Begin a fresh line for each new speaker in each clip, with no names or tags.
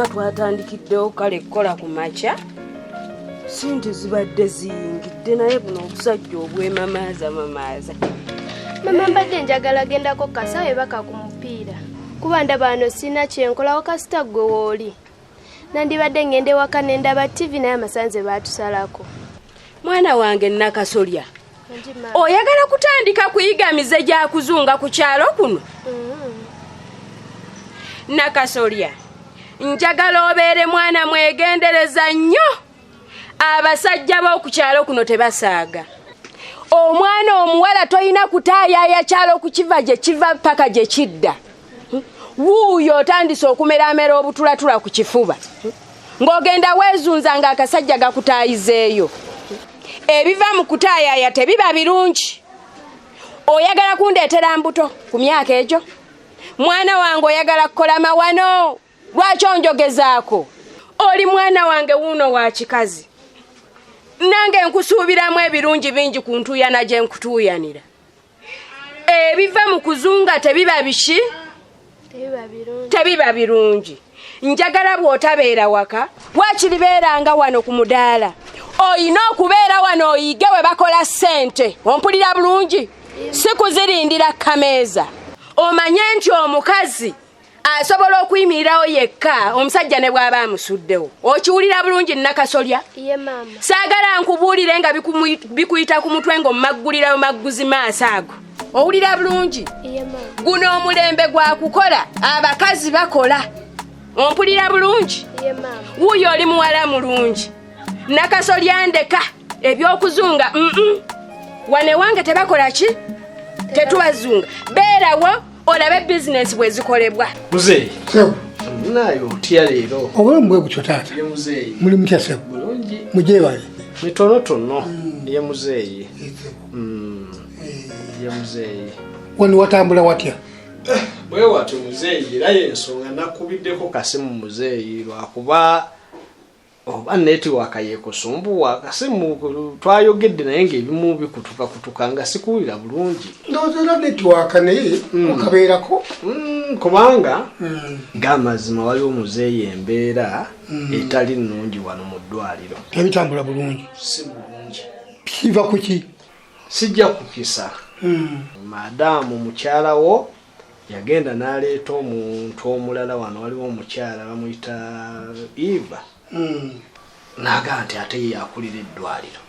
Singa twatandikiddewo kale kukola ku makya, sente zibadde ziyingidde, naye buno obusajja obwemamaaza mamaaza.
Mama, mbadde njagala gendako kasawo baka ku mupiira, kuba ndaba wano sirina kyenkolawo. Kasita ggwe wooli, nandibadde ngenda ewaka nendaba TV, naye amasanze baatusalako.
Mwana wange Nakasolya,
Nji, maama.
Oyagala kutandika kuyiga mize gya kuzunga ku kyalo kuno? Nakasolya, njagala obeere mwana mwegendereza nnyo. Abasajja b'oku kyalo kuno tebasaaga. Omwana omuwala tolina kutaayaaya kyalo kukiva gye kiva paka gye kidda. Wuuyo otandise okumeramera obutulatula ku kifuba, ng'ogenda weezunza ng'akasajja gakutaayizeeyo. Ebiva mu kutaayaaya tebiba birungi. Oyagala kundeetera mbuto ku myaka egyo? Mwana wange, oyagala kukola mawano? Lwaki onjogezaako? Oli mwana wange wuuno wa kikazi, nange nkusuubiramu ebirungi bingi ku ntuuyana gye nkutuuyanira. Ebiva mu kuzunga tebiba biki?
Tebiba birungi.
Tebiba birungi. Njagala bw'otabeera waka, wakiri beeranga wano ku mudaala. Oyina okubeera wano oyige we bakola ssente. Ompulira bulungi? Si kuzirindira kameeza. Omanye nti omukazi asobola okuyimirirawo yekka, omusajja ne bw'aba amusuddewo. Okiwulira bulungi, Nakasolya?
Ye, maama.
Saagala nkubuulire nga bikuyita ku mutwe ng'omaggulira magguzi maaso ago. Owulira bulungi?
Ye, maama.
Guno omulembe gwa kukola, abakazi bakola. Ompulira bulungi?
Ye, maama.
Wuuyo oli muwala mulungi, Nakasolya. Ndeka ebyokuzunga. Wano ewange tebakola ki? Tetubazunga. Beerawo olabe bizinesi bwe zikolebwa.
Muzeeyi.
Sebo.
Naye otya leero?
Obulamu bwe butyo, taata.
Ye, muzeeyi.
Muli mutya, sebo?
Bulungi.
Mugyebale.
Mitonotono. Ye, muzeeyi. Ye, muzeeyi.
Wano watambula watya?
Bwe watyo, muzeeyi, era yensonga nakubiddeko kasimu, muzeeyi, lwakuba oba network yekusumbuwa. Kasimu twayogedde naye ng'ebimu bikutukakutuka nga sikuwulira bulungi.
Ndowooza era network, naye okabeerako.
Kubanga ng'amazima waliwo, muzeeyi, embeera etali nnungi wano mu ddwaliro.
Tebitambula bulungi?
Si bulungi.
Kiva ku ki?
Sijja kukisa. Maadaamu mukyala wo yagenda n'aleeta omuntu omulala wano. Waliwo omukyala bamuyita Eva, n'agamba nti ate ye yakulira eddwaliro.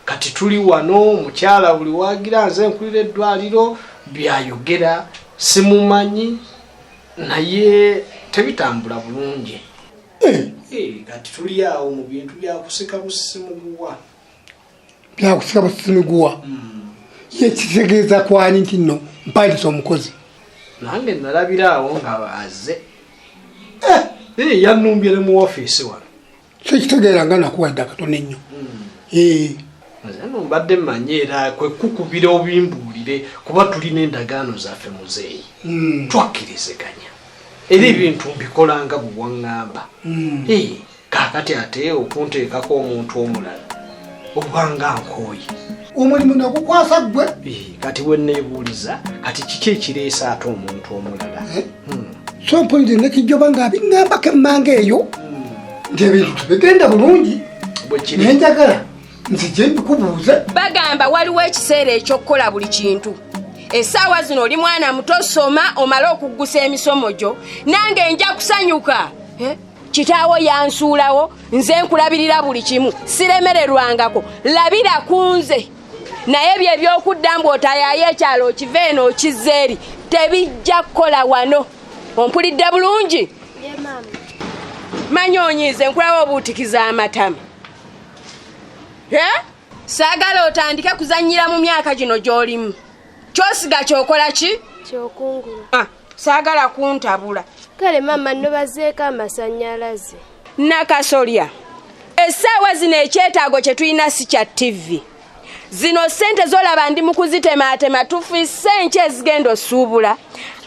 Kati tuli wano, omukyala buli wagira nze nkulira eddwaliro, byayogera simumanyi, naye tebitambula bulungi. Kati tuli awo mu bintu byakusika busimuguwa.
Byakusika busimiguwa? Ye kitegeeza kwani nti nno mpandisa omukozi?
Nange nalabira awo nga azze. Yannumbye ne mu ofiisi wano.
Sekitegeera nga nakuwadde akatono ennyo.
Nze nno mbadde mmanyi, era kwe kukubira obimbuulire, kuba tulina endagaano zaffe, muzeeyi. Twakkiriziganya, era ebintu mbikola nga bwe waŋŋamba. Kaakati ate okunteekako omuntu omulala, obanga nkooye.
Omulimu nagukwasa ggwe.
Kati we neebuuliza, kati kiki ekireese ate omuntu omulala?
So mpulire nekijjoba nga biŋŋambako emmanga eyo nti ebintu tebigenda bulungi.
Bwe kiri.
Naye njagala nzije mbikubuuze.
Bagamba waliwo ekiseera ekyokukola buli kintu. Essaawa zino oli mwana muto, soma omale okuggusa emisomo gyo, nange nja kusanyuka. Eh? Kitaawo yansuulawo, nze nkulabirira buli kimu, siremererwangako. Labira ku nze. Naye bye ebyokudda mbu otayaayo ekyalo, okiva eno okizza eri, tebijja kukola wano. Ompulidde bulungi?
Ye, maama.
Manya onyiize, nkulaba obuutikiza amatama. Eh? Saagala otandike kuzannyira mu myaka gino gy'olimu. Kyosiga kyokola ki?
Kyokungula.
Ah, saagala kuntabula.
Kale maama, nno bazeeko amasannyalaze.
Nakasolya, essaawa zino ekyetaago kye tulina si kya TV. Zino ssente zolaba ndi mu kuzitemaatema, tufisse enkya ezigenda osuubula,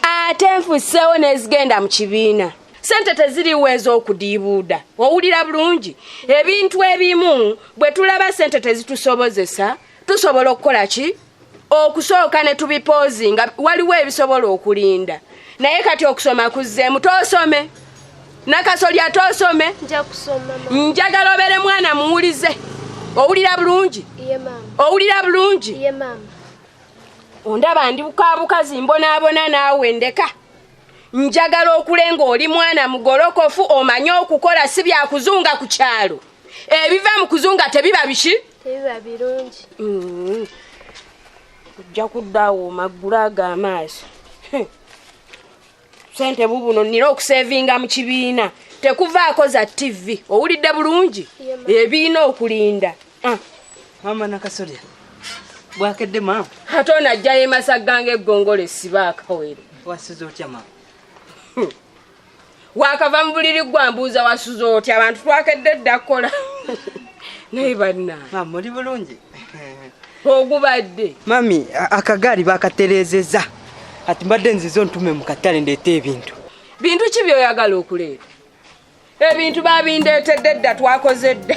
ate nfusseewo n'ezigenda mu kibiina. Ssente teziriwo ez'okudiibuuda. Owulira bulungi? Ebintu ebimu bwe tulaba ssente tezitusobozesa, tusobola okukola ki? Okusooka ne tubipoozinga. Waliwo ebisobola okulinda. Naye kati okusoma kuzzeemu, toosome. Nakasolya toosome?
Nja kusoma maama.
Njagala obeere mwana muwulize. Owulira bulungi?
Iye maama.
Owulira bulungi?
Iye maama.
Ondaba ndi bukabukazi mbonaabona naawe ndeka. Njagala okule ng'oli mwana mugolokofu omanye okukola si byakuzunga ku kyalo. Ebiva mu kuzunga tebiba biki?
Tebiba birungi.
Ojja kuddaawo omaggule ago amaaso. Sente bubuno nnina okusevinga mu kibiina. Tekuvaako za TV. Owulidde bulungi? Ebiina okulinda.
Maama Nakasolya, bwakedde maama.
Ate ono ajjayo emasagga ng'eggongolo essiba akawere.
Wasuze otya maama?
Waakava mu buliri gwambuuza wasuze otya, abantu twakedde dda kukola. Naye bannange.
Maama oli bulungi?
Ogubadde.
Mami, akagaali baakatereezezza. Ati mbadde nzize ntume mu katale ndeete ebintu.
Bintu ki by'oyagala okuleeta? Ebintu babindeetedde dda twakoze dda.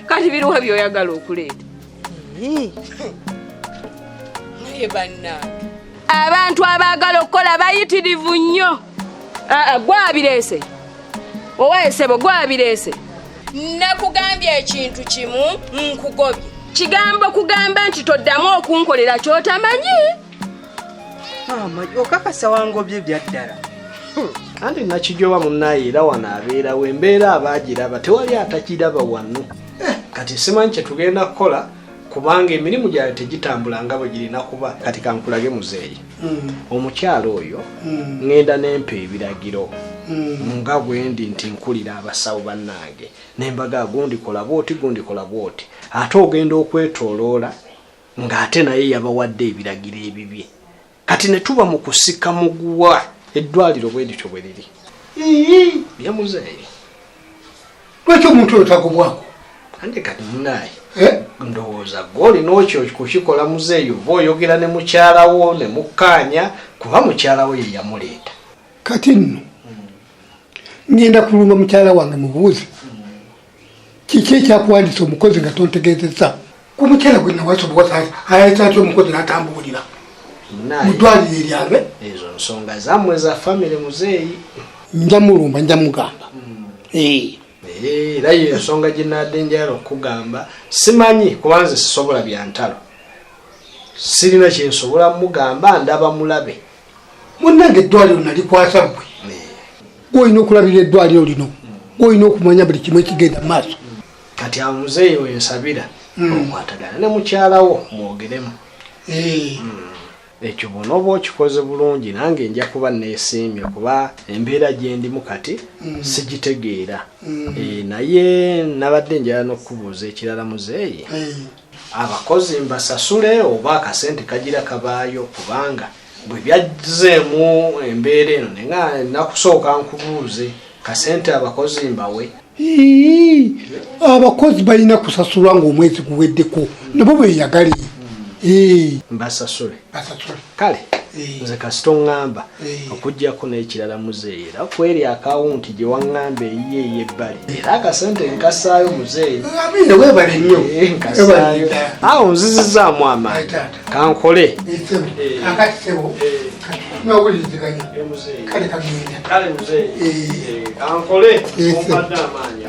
Kati biriwa by'oyagala okuleeta? Naye bannange. Abantu abaagala okukola bayitirivu nnyo. Gwabireese. Oweesebo gwabireese. Nakugambye ekintu kimu nkugobye. Kigambo kugamba nti toddamu okunkolera ky'otamanyi.
Maama, okakasa wangobye bya ddala.
Anti Nakijoba munnaye era wano abeerawo embeera abaagiraba tewali atakiraba wano. Kati simanyi kye tugenda kukola kubanga emirimu gyayo tegitambula nga bwe girina kuba. Kati kankulage muzeeyi. Omukyalo oyo ŋŋenda n'empa ebiragiro nga bwe ndi nti nkulira abasawo bannange nembaga gundikola bw'oti gundikola bw'oti ate ogenda okwetooloola ng'ate naye yabawadde ebiragiro ebibye. Kati ne tuba mu kusika muguwa eddwaliro bwe lityo bwe liri. Ye muzeeyi.
Lwaki omuntu oyo tagobwako?
Ande kati munnaye ndowooza gw'olina okyo kukikola muzeeyi oba oyogera ne mukyala wo ne mukkaanya kuba mukyala wo ye yamuleeta.
Kati nno ngenda kulumba mukyala wange mubuuze kiki ekyakuwandiisa omukozi nga tontegeezezza. Ku mukyala gwe nawasa obuwasa ayayita atya omukozi n'atambuulira mu ddwaliro eryange?
Ezo nsonga zammwe za famire muzeeyi.
Nja mulumba nja mugamba.
Era yo ensonga gye naadde njagala okukugamba simanyi kuba nze sisobola bya ntalo. Sirina kye nsobola mugamba ndaba mulabe.
Munnange eddwaliro nalikwasa ggwe. Gw'olina okulabirira eddwaliro lino. Gw'olina okumanya buli kimu ekigenda mu maaso.
Kati awo muzeeyi we nsabira okwatagana ne mukyala wo mwogeremu. Ekyo bw'onooba okikoze bulungi nange nja kuba neesiimye kuba embeera gye ndimu kati sigitegeera. Naye nabadde njagala n'okukubuuza ekirala muzeeyi. Abakozi mbasasule oba akasente kagira kabaayo kubanga bwe byazzeemu embeera eno naye nakusooka nkubuuze kasente abakozi mbawe.
Abakozi balina kusasulwa ng'omwezi guweddeko nabo beeyagale.
Mbasasule.
Basasule.
Kale nze kasita oŋŋamba okuggyako n'ekirala muzeeyi era kweri akawunti gye waŋŋamba eyiye ey'ebbali era akasente nkasaayo muzeeyi.
Amiina weebale nnyo.
Nkasaayo. Awo nzizizzaamu amaanyi. Kankole.
Akati ssebo tunawuliriziganya. Kale kagenda.
Kale muzeeyi. Kankole. Ompadde amaanyi.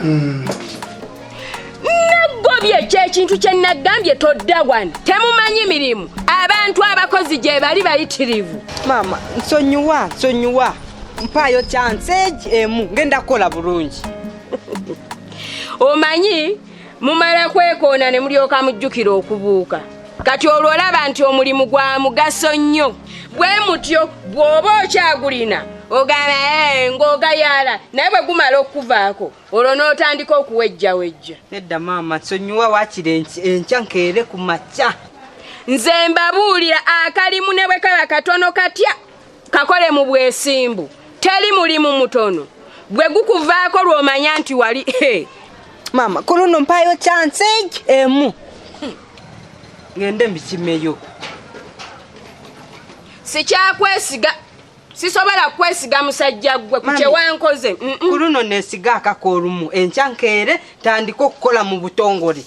Nagobye kyekintu kye nagambye todda wano. Temumanyi mirimu. Abantu abakozi gye bali bayitirivu.
Maama, nsonyiwa, nsonyiwa. Mpaayo chance emu ngenda kukola bulungi.
Omanyi mumala kwekoona ne mulyoka mujjukira okubuuka. Kati olwo olaba nti omulimu gwa mugaso nnyo. Bwe mutyo bw'oba okyagulina ogamba ng'ogayaala naye bwe gumala okuvaako olwo n'otandika okuwejjawejja.
Nedda maama, nsonyiwa waakiri enkya nkeere ku makya.
Nze mbabuulira akalimu ne bwe kaba katono katya kakole mu bwesimbu. Teri mulimu mutono. Bwe gukuvaako lw'omanya nti wali.
Maama, ku luno mpaayo chance emu. Ngende mbikimeyo.
Sikyakwesiga. Sisobola kwesiga musajja gwe ku kye wankoze.
Ku luno neesiga akako olumu enkya nkeere tandika okukola mu butongole.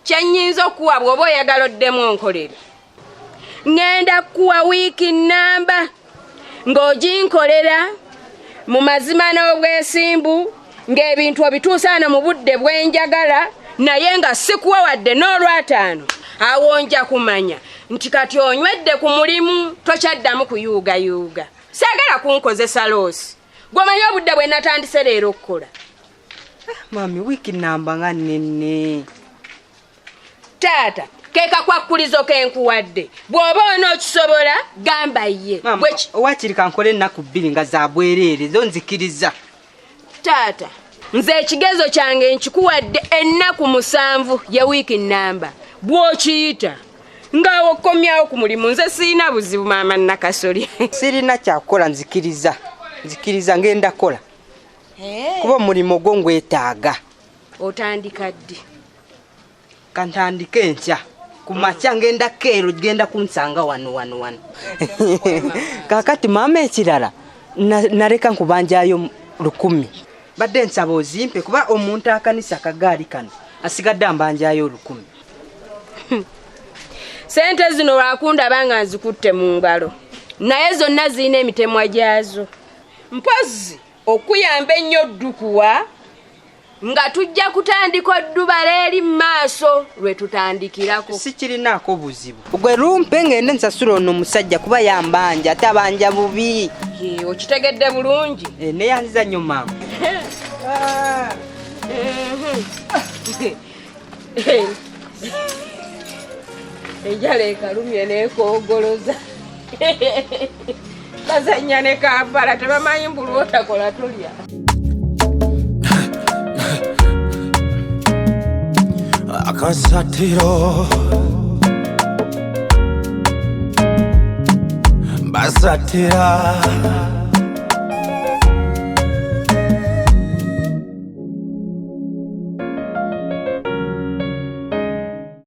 Kye nnyinza okuwa bw'oba oyagala oddemu onkolere. Ŋŋenda kuwa wiiki nnamba. Ng'oginkolera mu mazima n'obwesimbu, ng'ebintu obituusa wano mu budde bwenjagala, naye nga sikuwa wadde n'olwataano, awo nja kumanya nti kati onywedde ku mulimu, tokyaddamu kuyuugayuuga. Saagala kunkozesa loosi. Gw'omanyi obudde bwe natandise leero okukola.
Mami, wiiki namba nga nnene.
Taata, ke kakwakkulizo ke nkuwadde. Bw'oba onookisobola, gamba ye.
Maama, waakiri kankole ennaku 2 nga za bwereere, zo nzikiriza.
Taata, nze ekigezo kyange nkikuwadde ennaku 7 ye wiiki namba. Bw'okiyita ng'awo okkomyawo ku mulimu, nze sirina buzibu maama Nakasolya.
Sirina kyakukola, nzikiriza. Nzikiriza ngenda kukola. Kuba omulimu gwo ngwetaaga.
Otandika ddi?
Kantandike enkya. Ku makya ngenda keero, genda kunsanga wano wano wano. Kaakati maama ekirala, naleka nkubanjayo 1000. Badde nsaba ozimpe kuba omuntu akanisa akagaali kano asigadde ambanjayo 1000.
Sente zino lwakundaba nga nzikutte mu ngalo, naye zonna zirina emitemwa gyazo. Mpozzi okuyamba ennyo ddukuwa nga tujja kutandika oddubala eri mu maaso lwe tutandikirako.
Sikirinaako buzibu. Gwe lumpe ngende nsasula ono omusajja kuba yambanja, ate abanja bubi.
Ye, okitegedde bulungi.
Neyanziza nnyo maama.
Enjala ekalumye n'ekoogoloza. Bazannya ne Kampala tebamanyi mbu lw'otakola tolya.
Akasatiro basatira.